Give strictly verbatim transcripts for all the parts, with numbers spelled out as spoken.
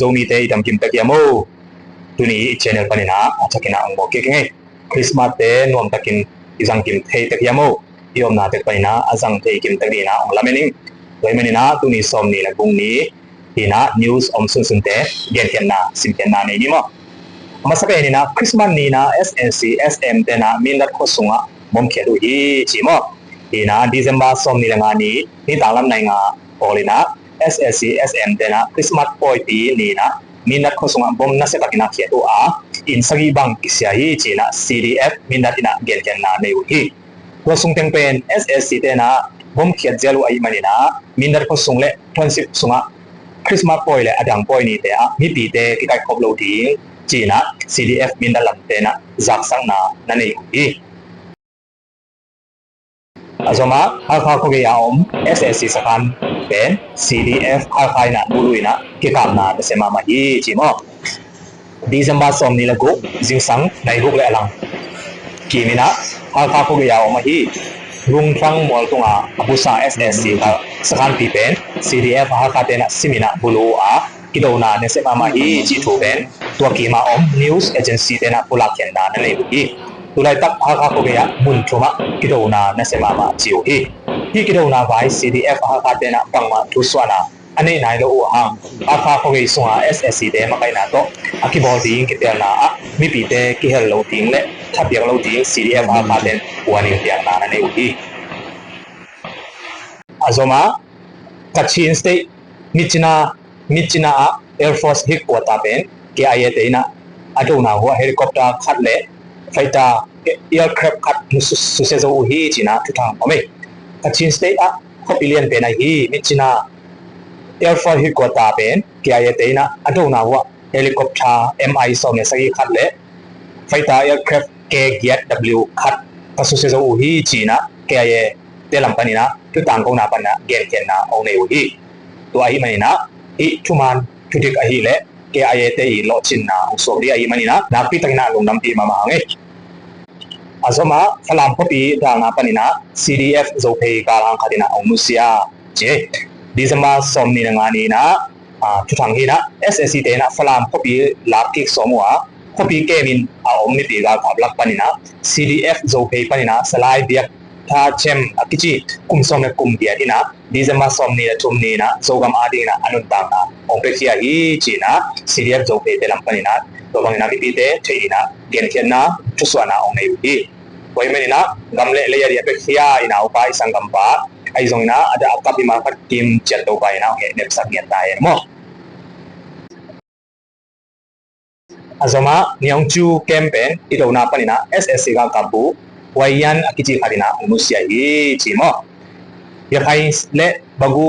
Zomite i damkim tek hiam o? Tuni i channel panin ah a thakin ah hong bawl kik ing ei. Christmas te nuamtakin i zangkim thei tek hiam o? I omna tek panin ah a zang thei kim tek dingin ah hong lamen ing. Tua ahih manin ah tuni sawm ni le guk ni in ah news om sunsunte genkhiatna simkhiatna nei ni maw? A masa pen in ah Christmas ni in ah S A C S M te in ah Mindat khua sungah bom khiat uh hi ci maw? In ah December sawm ni le nga ni, ni tanglam nai nga pawl in ah S A C S M te in ah Christmas pawipi ni in ah Mindat khua sungah bom nasia takin ah khiat uh a, inn sagih bang kisia hi ci in ah C D F Mindat in ah genkhiatna nei uh hi. Tua sung teng pen S A C te in ah bom khiat zial uh ahih manin ah Mindat khua sung le Tonzang sungah Christmas pawi le a dang pawi nite ah mipite kikaikhop lo ding ci in ah C D F Mindat lamte in ah zaksakna na nei uh hi. A zom ah Hakha khuagei a om S A C sakhan pen C D F Hakha in ah bulu in ah kikapna nasia mahmah hi ci maw? December sawm ni le guk zingsang nai guk le a lang kim in ah Hakha khuagei a om ahi Rungthang mual tungah a busa S A C sakhanpi pen C D F Hakha te in ah sim in ah bulu uh a, kidona nasia mahmah hi cih thu pen tua kim a om news agency te in ah pulak khiatna na nei uh hi. Tulaitak Hakha khuagei ah mun thum ah kidona nasia mahmah ci uh hi. Hih kidona vai C D F Hakha te in ah bangmah thusuahna a neih nai lo uh hang, Hakha khuagei sungah S A C te makaihna tawh a kibawl ding kitelna ah mipite kihel lo ding le thapiak lo ding C D F Hakha te in warning piakna na nei uh hi. A zom ah Kachin State Myitkyina, Myitkyina ah Air Force headquarter pen K I A te in ah a dona uh ah helicopter khat le fighter aircraft khat su, susia zo uh hi ci in ah thuthang om ei. Kachin State ah khuapi lian pen ahi Myitkyina Air Force headquarter pen K I A te in ah a dona uh ah helicopter M I sawm le sagih khat le fighter aircraft K giat W khat ka susia zo uh hi ci in ah K I A te lam panin ah thutangkona panin ah genkhiatna hong nei uh hi. Tua ahih manin ah hih thuman thudik ahih leh K I A te i lawhcinna hong suak ding ahih manin ah nakpi takin ah lungdampih mahmah hang ei. A zom ah Falam khuapi dalna panin ah C D F Zophei galhang khat in ah hong nusia ci ei. December sawm ni le nga ni in ah, ah, thuthang hi in ah S A C te in ah Falam khuapi lak kik sawm uh a, khuapi kemin a om mipi galkap lak panin ah C D F Zophei panin ah Salai Biak Tha Chem a kici kum sawm le kum giat in ah December sawm ni le thum ni in ah Zogam ading in ah a nuntakna hong piakhia hi ci in ah C D F Zophei te lam panin ah tua bangin ah mipite theih in ah genkhiatna thusuahna hong nei uh hi. Tua ahih manin ah gam le lei a ding a piakhia i naupa i sanggampa ahi zongin ah a dah a kap i ma khat kim ciat topa in ah hong heh nepsak ngiat ta hen maw? A zom ah Niangchu camp pen i dona panin ah S A C galkap bu Wayan a kici khat in ah hong nusia hi ci maw? Yakhai le Bagu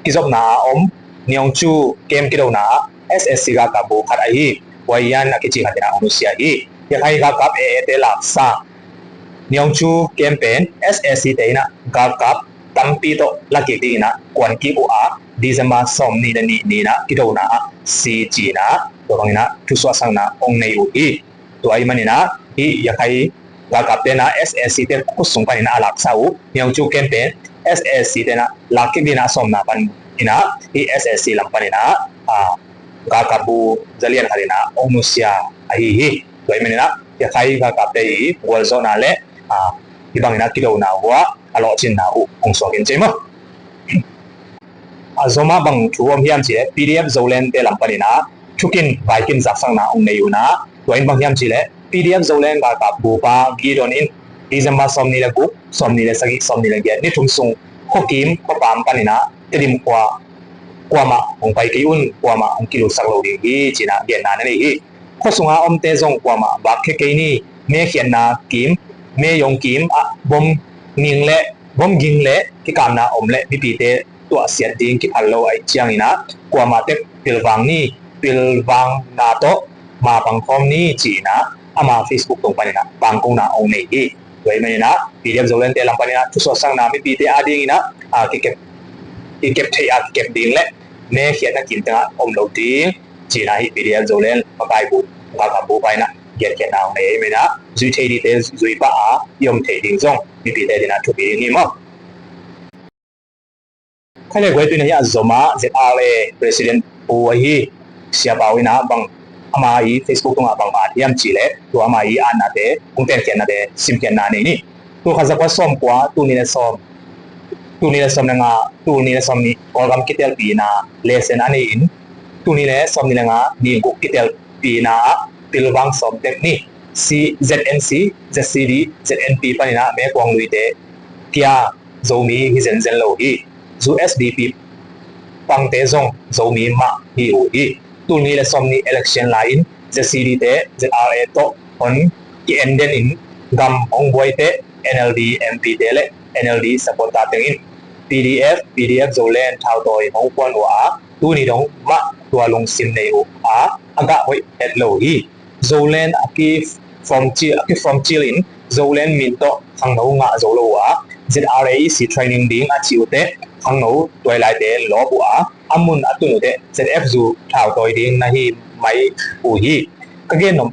kizopna a om Niangchu camp kidona ah S A C galkap bu khat ahi Wayan a kici khat in ah hong nusia hi. Yakhai galkap A A te laksa Niangchu camp pen S A C te in ah galkap tampi tawh lakik dingin ah kuan kik uh a, December sawm ni le nih ni in ah kidona ah si ci in ah tua bangin ah thusuahsakna hong nei uh hi. Tua ahih manin ah hih Yakhai galkapte in ah S A C te khut sung panin ah a laksa uh Niangchu camp pen S A C te in ah lakkik dingin ah a sawmna panin ah hih S A C lam panin ah, ah, galkap bu zalian khat in ah hong nusia ahi hi. Tua ahih manin ah Yakhai galkapte i gualzawhna le, ah, hih bangin ah kidona uh ah a lawhcinna uh hong suak in ci maw? A zom ah bang thu om hiam cih leh P D F Zoland te lam panin ah thukin vaikin zaksakna hong nei uh in ah tua in bang hiam cih leh P D F Zoland galkap bupa Gideon in December sawm ni le guk, sawm ni le sagih, sawm ni le giat ni thum sung khuakim khuapam panin ah Tedim khua kuamah hong pai kei un, kuamah hong kilutsak lo ding hi ci in ah genna na nei hi. Khua sunga omte zong kuamah vak khia kei ni. Mekhiatna kim, meyong kim ah bom ging le, bom ging le kikapna om le mipite tuahsiat ding kiphal lo ahih ciangin ah kuamah tek pilvang ni, pilvangna tawh mapang khawm ni ci in ah ama Facebook tung panin ah pangkona hong nei hi. Tua ahih manin ah P D F Zoland te lam panin ah thusuahsakna mipite adingin ah, ah, kikep, kikep theih a kikep ding le mekhiatna kim tengah om lo ding ci in ah hih P D F Zoland makai bu galkap bupa in ah genkhiatna hong nei ahih manin ah zui thei dingte zui pah a i om thei ding zong mipite adingin ah thupi ding hi maw? Khai le guai, tu in ah hih a zom ah Z R A President pu ahi Sia Pau in ah bang ama i Facebook tungah bang phat hiam cih leh tua ama i atnate hong tenkhiatnate simkhiatna nei ni. Tul khat za kua sawm kua, tul nih le sawm, tul nih le sawm le nga, tul nih le sawm nih Kawlgam kitelpihna lesson a nei in, tul nih le sawm nih le nga nih guk kitelpihna ah pilvang sawm tek ni. C, Z N C, Z C D, Z N P panin ah Mekuang luite kia Zomi hi zenzen lo hi. U S D P pangte zong Zomi mah hi uh hi. Tul nih le sawm nih election lai-in Z C D te Z R A tawh hong ki-en den in gam hong buaite N L D M P te le N L D supporter teng in P D F, P D F Zoland thautawi hong puan uh a, tuni dong mah tua lungsim nei uh a, a gah hoih het lo hi. Zoland a ki from chill, a ki from chill in Zoland min tawh khangno ngah zo lo uh a, Z R A E C training ding a ci uh teh khangno tuailaite lawp uh a, a mun a tun uh teh Z F zu thautawi ding na hi mai uh hi. Ka gen nop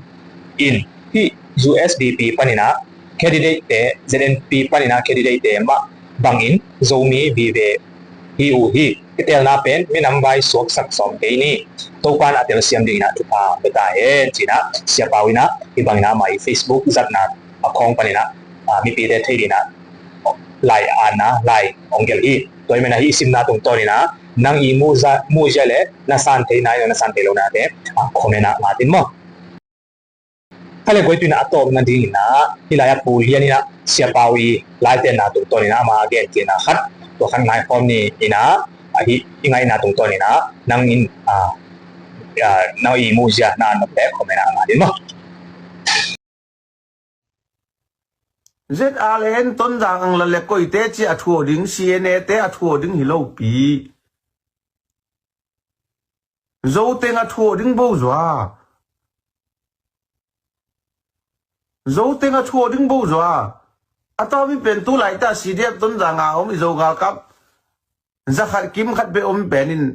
in hih U S D P panin ah candidate te, Z N P panin ah candidate te mah bangin Zomi vive hi uh hi. Kitelna pen minam vai suaksak sawm kei ni. Topa'n a telsiam dingin ah thupha pia ta hen ci-in ah Sia Pau in ah hih bangin ah ama i Facebook zatna a khawng panin ah, ah, mipite thei dingin ah lai atna lai hong gelh hi. Tua ahih manin ah hih simna tungtawnin ah nang i muhzia, muhzia le na san thei nai lo, na san thei lo nate, ah, comment ah ngat in maw. Kha le guai, tu-in ah a tawpna dingin ah hih lai-ah Pu Lian in ah Sia Pau i laitenna tungtawnin ah ama a genkhiatna khat, tua khat ngaihkhawm ni in ah, ahi i ngaihna tungtawnin ah nang in, ah, ah, na i muhzia na an nop te comment ah ngat in maw. Z R A N Tonzang ang la le koite ci a thuaw ding, C N A te a thuaw ding hi lo pi. Zo teng a thuaw ding bo zua. Zo teng a thuaw ding bo zua. A tawmi pen tu laita C D F Tonzang a om i Zo galkap zakhat kimkhat bek om pen in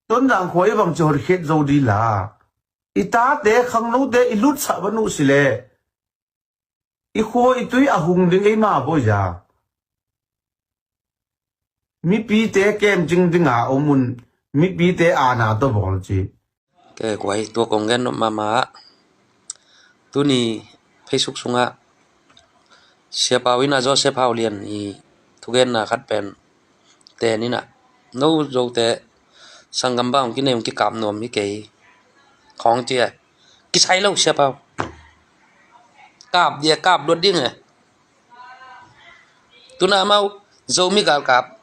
Tonzang khua i bang ci hotkhiat zo di la. I tate khangnote i lutsah van uh si le i khua i tui a hung ding ei mah boi za. Mipite kemcing dinga om un, mipite aana tawh bawl ci. Ke kuai tua kong gen nop mahmah ah. Tuni Facebook sungah Sia Pau in ah Joseph Hau Lian i thugenna khat pen ten in ah, no Zote sanggam bang hong kinei hong kikap nuam hi kei khawng ci a. Kisai lo Sia Pau. Kap dia kap luat ding e. Tu-in ah amau Zomi galkap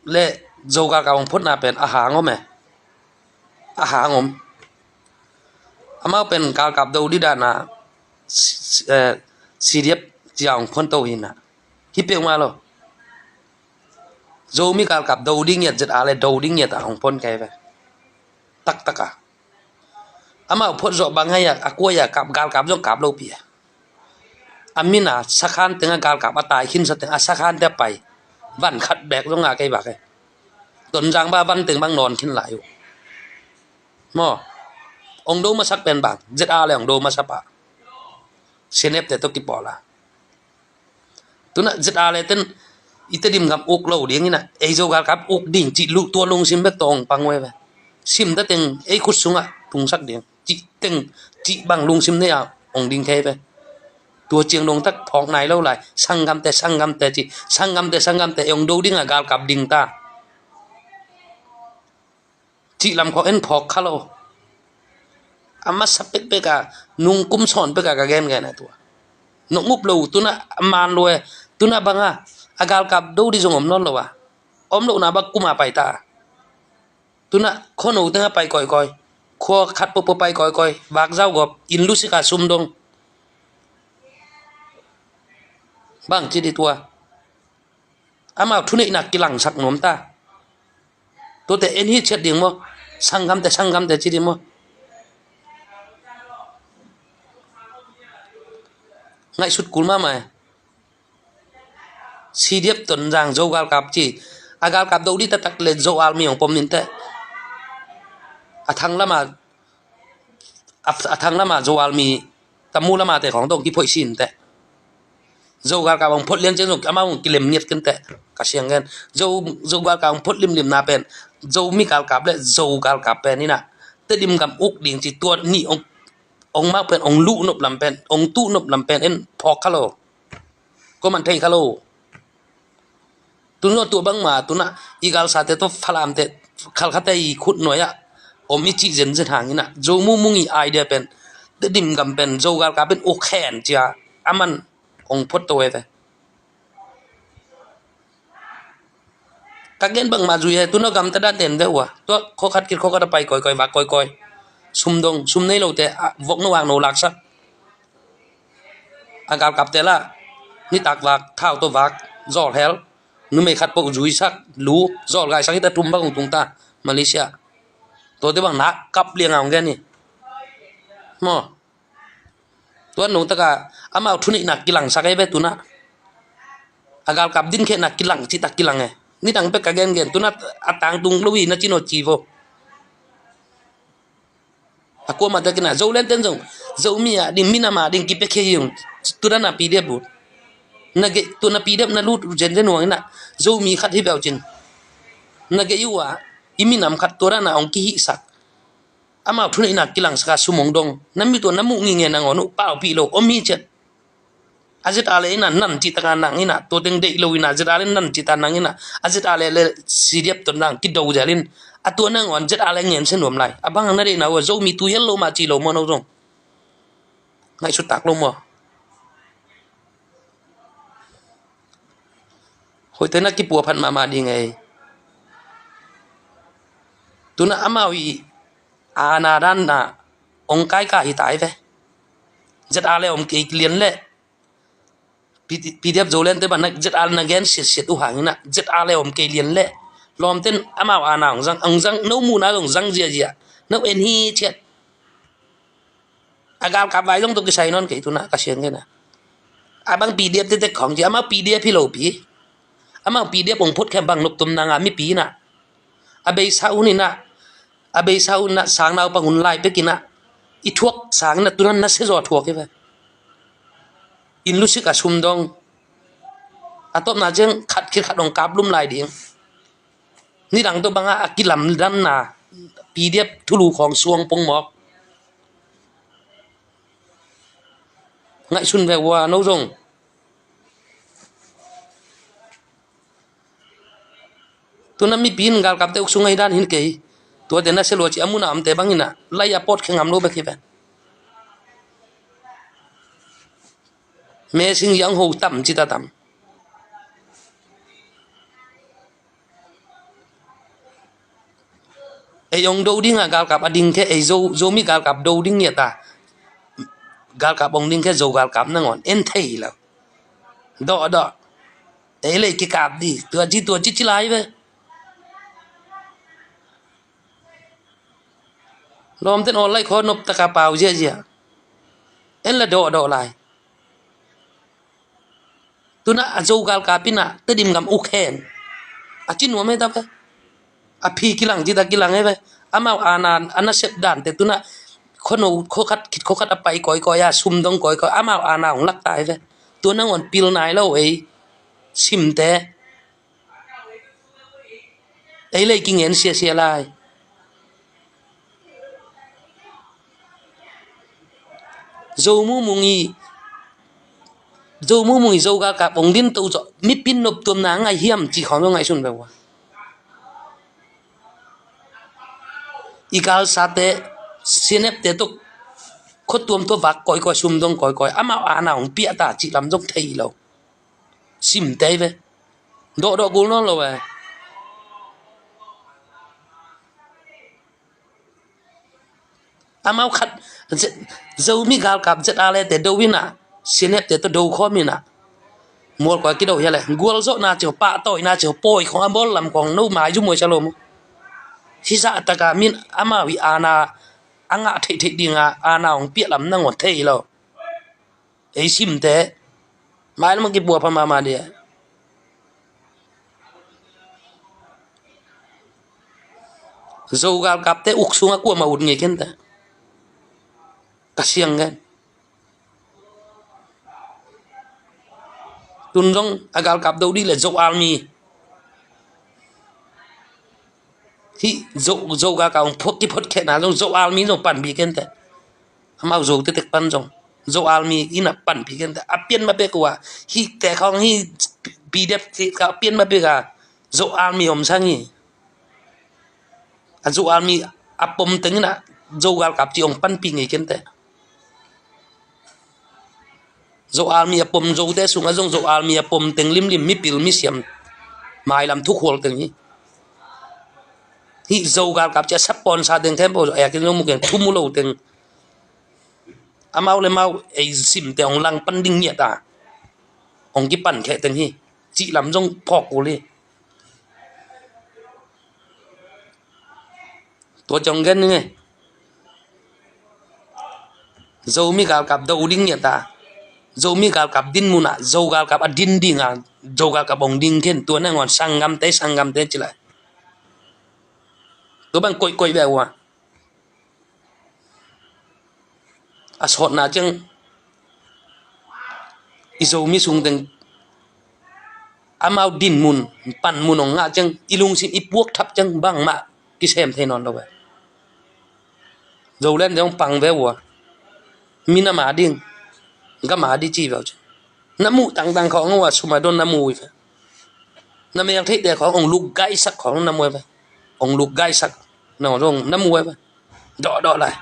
le Zo galkap hong phutna pen a hang om e. A hang om. Amau pen galkap do ding dan a C-, C-, eh, C D F cia hong phon to hi in ah. Hi peuhmah lo. Zomi galkap do ding ngiat, Z R A le do ding ngiat a hong phon kei ve. Taktak a. Amau phot zawh bang hei a, a kuai a kap, galkap zong kap lo pi a. A min a sakhan teng a galkap a tai khinsa teng a sakhan te a pai. Van khat bek zong a kei bak e. Tonzang ba van teng bang nawn khin lai uh. Maw. Ong do masak pen bang Z R A le ong do masak pa. C N F te tawh kipawl a. Tu-in ah Z R A le ten i Tedim gam uk lo ding in ah, ei Zo galkap uk ding cih lu-, tua lungsim bek tawh ong pang uh e ve. Sim ta teng ei khut sungah tungsak ding cih teng, cih bang lungsim nei a ong ding kei ve. Tua ciang dong tak phawk nai lo lai. Sanggamte, sanggamte ci. Sanggamte, sanggamte, ei ong do ding a galkap ding ta cih lam khawng en phawk kha lo. A masa pekpek a, nung kum sawn pek a ka gengen a tua. Nong up lo, tu-in ah a man lo e, tu-in ah bang a, a galkap do ding zong om nawn lo a. Om lohna bang kum a pai ta. Tu-in ah khuano teng a pai kawikawi. Khua khat pawpaw pai kawikawi. Vak zau gawp, inn lusik a sum dong. Bang ci ding tua. Amau thuneihna kilangsak nuam ta. Tuate en hi ciat ding maw. Sanggamte, sanggamte ci ding maw. Ngaihsut kul mahmah e. C D F Tonzang Zo galkap ci. A galkap do ding taktak le Zo Army hong pom ni teh. A thang lama, a, a thang lama Zo Army, Tamu lama te khawng dong kiphoih sin teh. Zo galkap hong phot lian ciang zong amau hong kilem ngiat kei inteh. Ka siang gen. Zo, Zo galkap hong phot limlimna pen, Zomi galkap le Zo galkap pen in ah Tedim gam uk ding ci tua nih hong, hong mak pen, hong luh nop lam pen, hong tuh nop lam pen en phawk kha lo. Ko man thei kha lo. Tun lo tua bangma, tun ah i galsate tawh Falamte, Khalkhate i khut nuai ah om i cih zenzen hangin ah Zo Mung Mung i idea pen, Tedim gam pen Zo galkap pen uk hen ci-a aman hong phot to e ve. Ka gen bangmah zui e, tun a gamta dan ten deuh a, tua khua khat khit khua khat a pai kawikawi, vak kawikawi. Sum dong, sum nei lote, a, vok no vak no laksak. A galkapte lah, nitak vak, thau tawh vak, zawl hel. Numei khat peuh zuisak, lu, zawl gaisak hita, thum bang hong tung ta, Malaysia. Tuate bang nak kap liang a hong gen hi. Maw. Tua nungtaka amau thuneihna kilangsak e ve tun ah. A galkap dinkhehna kilang cita kilang e. Nidang pek ka gengen tun ah a tangtung lo hi na cin aw ci vo. A kuamah takin ah Zoland ten zong Zomi ah ding, minam ah ding kipiakhia hi ung. Tun ah na P D F uh. Na gei tun ah P D F na lut zenzen huang in ah Zomi khat hi beuh cin. Na gei uh ah i minam khat tun ah na hong kihihsak. Amau thuneihna kilangsak a sum hong dong. Na mit uh na muh ngingei nangawn uh paupih lo om hi ciat. A ZRA le in ah nan cihtak a nang in ah, tua teng deih lo in ah ZRA le nan cihtak a nang in ah, a ZRA le, le C D F tawh nang kido zel in. A tua nangawn ZRA le ngen se nuam lai. A bang hang na deihna uh a Zomi tu hial lo mah ci lo maw no zong. Ngaihsut tak lo maw. Hoihte na kipua phat mahmah ding ei. Tun ah amau i aana dan na hong kaikah hi ta hi ve. ZRA le om kei lian leh P D F Zoland te ban na ZRA le na gen siatsiat uh hangin ah ZRA le om kei lian leh lawmten amau aana hong zang, hong zang, no muhna hong zang ziazia. No en hi ciat. A galkap vai zong tawh kisai nawn kei tun ah ka sian kei na. A bang P D F te tek khawng ci amau P D F hi lopi. Amau P D F hong phut khem bang noptum nanga mipi in ah. A beisa hun in ah. A beisa hun in ah sangnau pang hun lai pek in ah. I thuak sang in ah tun ah na sia zaw thuak hi ve. Inn lusik a sum dong. A tawpna ciang khat khit khat hong kap lum lai ding. Nidang tawh bangah a kilamdanna P D F thulu khawng suang pong mawk. Ngaihsun ve ua no zong. Tun ah mipi in galkapte uk sung ahi dan hin kei. Tuate na sia lua ci a mun a omte bangin ah lai a pawt khe ngam lo bek hi ve. Mesing yang ho tam cita tam. Ei hong do ding a galkap a ding khe, ei Zo, Zomi galkap do ding ngiat a. Galkap hong ding khe Zo galkap nangawn en thei lo. Dawh dawh. Ei lei kikap di. Tua ci tua ci ci lai ve. Lawmten awl lai khaw nop taka pau ziahziah. En la dawhdawh lai. Tun ah a Zo galkap in ah Tedim gam uk hen. A ci nuam he ta ve. A phi kilang ci ta kilang he ve. Amau aana a nasep dante tun ah khuano khua khat khit khua khat a pai kawikawi a sum dong kawikawi amau aana hong lak ta he ve. Tua nangawn pil nai lo ei. Simte. Ei lei kingen siasia lai. Zo Mung Mung i, Zo Mung Mung i Zo galkap hong din to zawh mipi in noptuamna a ngah hiam cih khawng zong ngaihsun ve ua. I galsate, C N F te tawh khuatuam tawh vak kawikawi sum dong kawikawi amau aana hong piah ta cih lam zong thei lo. Simte hi ve. Dawhdawh kul nawn lo e. Amau khat Z-, Zomi galkap Z R A te do in ah, C N F te tawh do khawm in ah. Mual kua kido hi a le gualzawhna ciau, pahtawina ciau, pawi khawng a bawl lam khawng no mai zu muai sa lo mu. Hih zah taka min amau i aana a ngah theihtheih dinga aana hong piah lam nangawn thei lo. Ei simte mailam a kipua pha mahmah dia. Zo galkapte uk sungah kuamah ut ngei kei inteh. Ka siang gen. Tun zong a galkap do dih le Zo Army. Hih Zo, Zo galkap hong phot, kiphotkhehna zong Zo Army zong panpih kei inteh. Amau Zo tektek pan zong Zo Army in a panpih kei inteh. A pian ma pek uh a, hih te khong hih P D F ka pian ma pek a Zo Army om sang hi. A Zo Army a pom teng in a Zo galkap ci hong panpih ngei kei inteh. Zo Army a pom Zote sungah zong Zo Army a pom teng limlim mipil misiam mailam thukhual teng hi. Hih Zo galkap ci a sap pawnsa teng khempeuh a yak in zong mu keng, thu mu lo teng. Amau le mau ei simte hong langpan ding ngiat a hong kipankheh teng hi. Cih lam zong phawk kul hi. Tua ciang gen ning e. Zomi galkap do ding ngiat a, Zomi galkap din mun ah Zo galkap a din ding a, Zo galkap hong ding khin, tua nangawn sanggamte, sanggamte ci lai. Tua bang koihkoih beh uh a, a sawtna ciang i Zomi sung teng amau din mun, pan mun hong ngah ciang i lungsim i puak thap ciang bangmah kisem thei nawn lo ve. Zoland zong pang ve uh a, mi na ma ding, ga ma ding ci ve uh ciang, na muh tangtang khawng uh a, sum a don na mu uh ve. Na mel theihte khawng hong luk gaisak khawng na mu uh ve. Hong luk gaisak na hong na mu uh ve. Dawhdawh lai.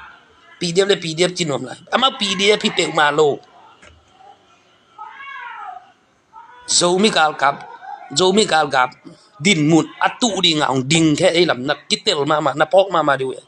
P D F le P D F ci nuam lai. Amau P D F hi peuhmah lo. Zomi galkap, Zomi galkap din mun a tuh ding a hong ding khe ei lam na kitel mahmah, na phawk mahmah ding uh e.